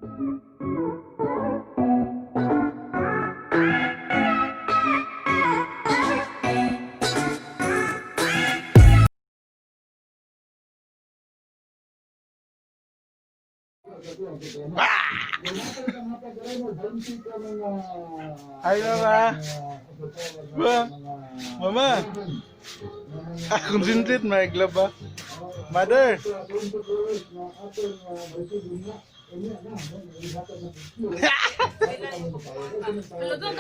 Hi, Mama. Ma. Mama. Ah, concentrate, may glove ba? Mother.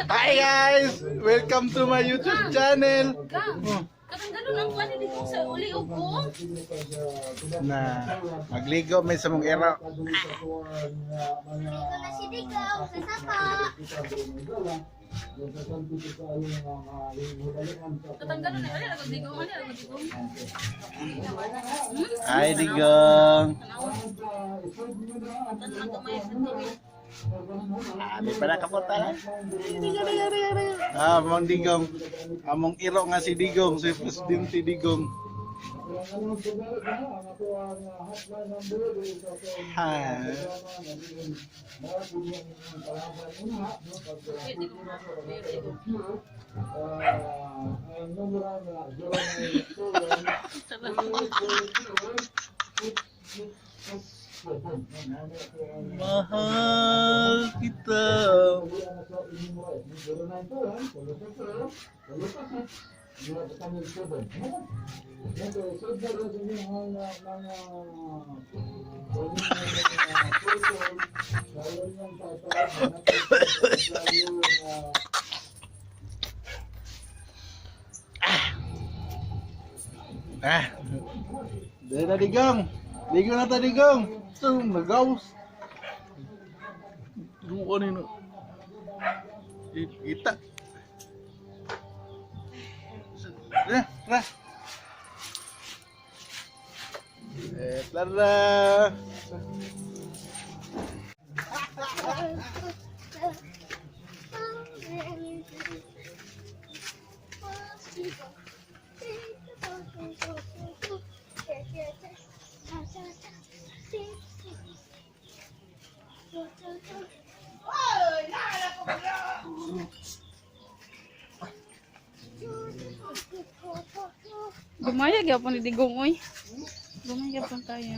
Hi guys! Welcome to my YouTube channel. Oh, Katang ganun ang kuan dito sa uli og ko. na magligo may sa mong era. Ito na si Digaw sa sapa. Katang ganun ay wala ra digong, wala ra digong. Hi, Digong. Tan gamay sa tubig. Ah, may pala kapota lang. Ah, Mang Digong. Among iro nga si Digong, si Presidente Digong. Ha. Pwede ko ma. Pwede ko. Mahal kita. Ah. Dali na, Digong. Ligo na ta, Digong. Ito, nagawas. Duko nino. Kita. Tara, tara. Eh, tara. Gumaya gyapon ni Digong oy. Gumaya gyapon tayo.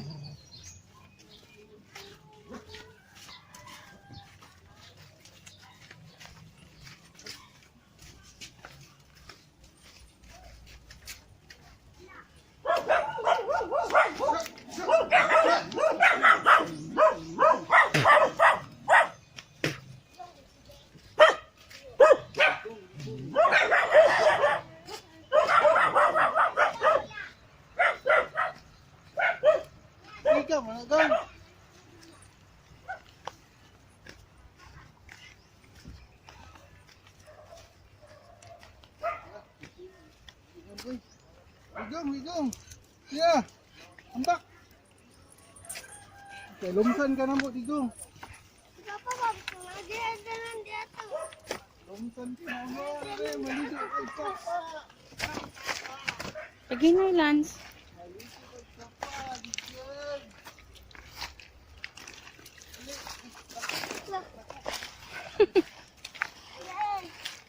Ikaw, mga gong. Igong, igong. Yeah. Ambak. Okay, lumsan ka na mo, Digong. Papa, papa, Lumsan ka na mo. Are, maligo kay sapa. Lagi na, Lance. Maligo kay sapa, Digong.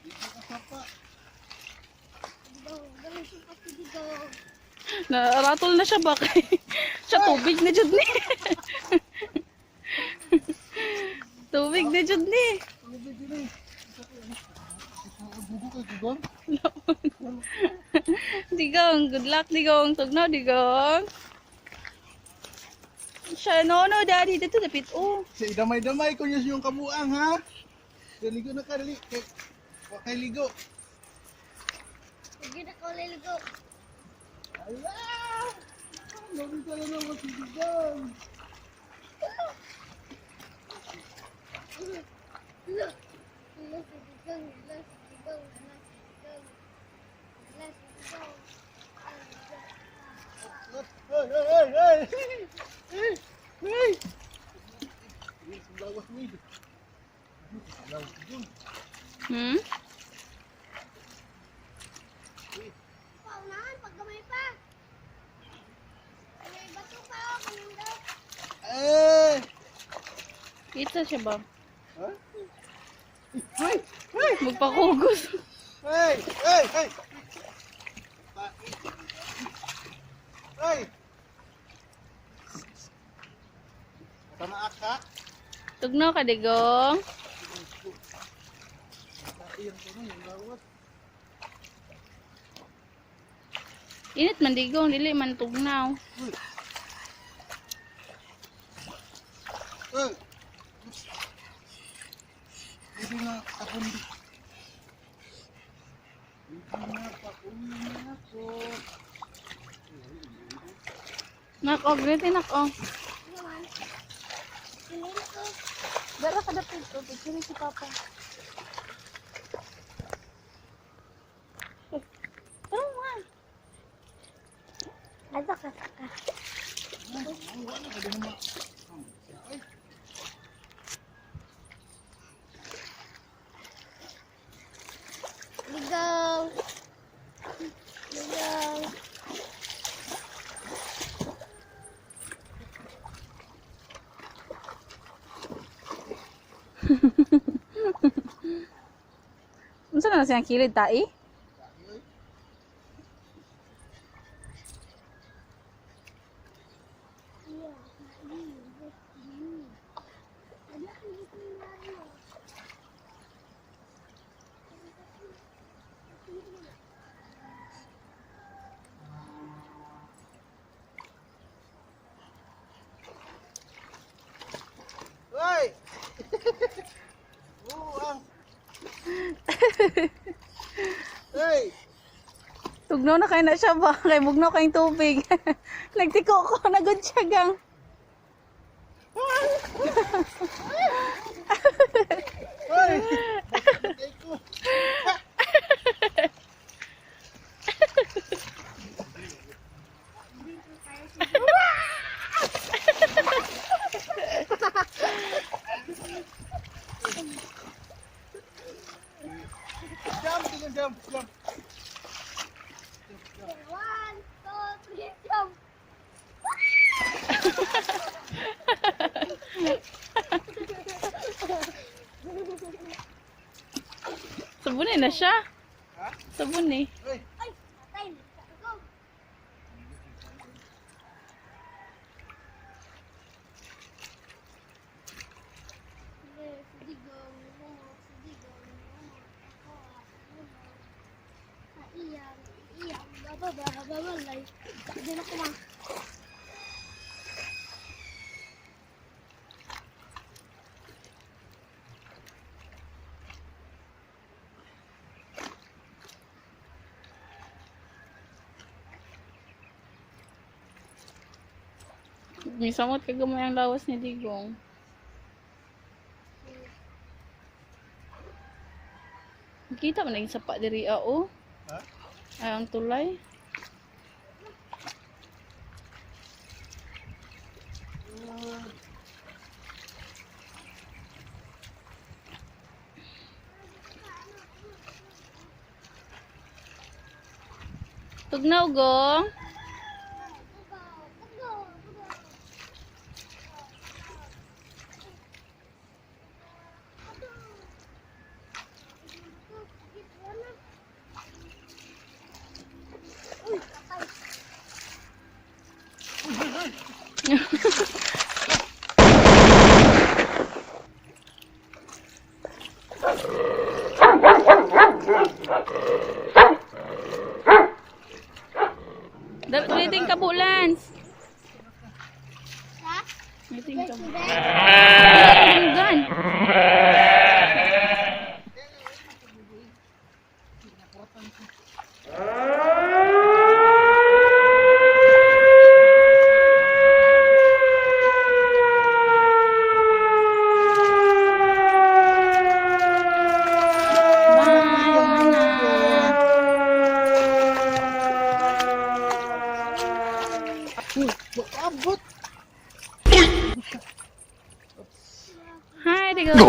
Dito ka sapa. Naratol na siya bakit? Siya tubig na jud ni. Tubig na jud ni. Tubig din eh. Bugo kay Digong. Digong, good luck, Digong. Tugnaw, Digong. Siya, no, no, Daddy. Dito, dapit. Oh. Sa damay-damay ko niya yung kabuang ha. Daligo na ka dali. Kay wa kay ligo. Sige na ko liligo. Ala! Lori talaga naman si Digong. Look. Look si Digong, look si Digong, look si Digong. Look si Digong. Hey, hey, hey, hey! Hey! Hey! Lawas mo. Lawas Digong. Paunahan, pag gamay pa. May bato pa, oh, kanindot. Eh! Kita siya ba? Ha? Hey! Hey! Magpakugos. Hey! Hey! Hey! Hey! Tama ka? Tugnaw ka, Digong. Iyang kuno yung gawat. Init man, Digong. Dili man tugnaw. Hey! Hindi na kapundi. Hindi na pauwi na ako. Nak, oh, grete, nak, oh. Naman. Sininto. Dara ka dapit, oh. Picture si Papa. Tara mo, Ato ka ka. Ligaw. Ligaw. Unsa na siyang kilid, tai? Hoy! Buang! Hey! Tugnaw na kayo na siya ba? Kay bugnaw kayong tubig. Nagtiko ko, nagod siya gang. Hoy! Patay ko. Jump, jump, jump, jump. One, two, three, jump. Sabunay na siya. Ha? Sabon eh. Hoy! Ay, patay. Go. May samot ka gamay ang lawas ni Digong. Kita man naging sapa diri ah, oh. Ha? Ay, ang tulay. Tugnaw, gong. Uy, patay. Ulitin ka, Bulans. Ha? Ulitin ka. Today? Gan. Bye, Ana. Uy, abot! Hi, Digong.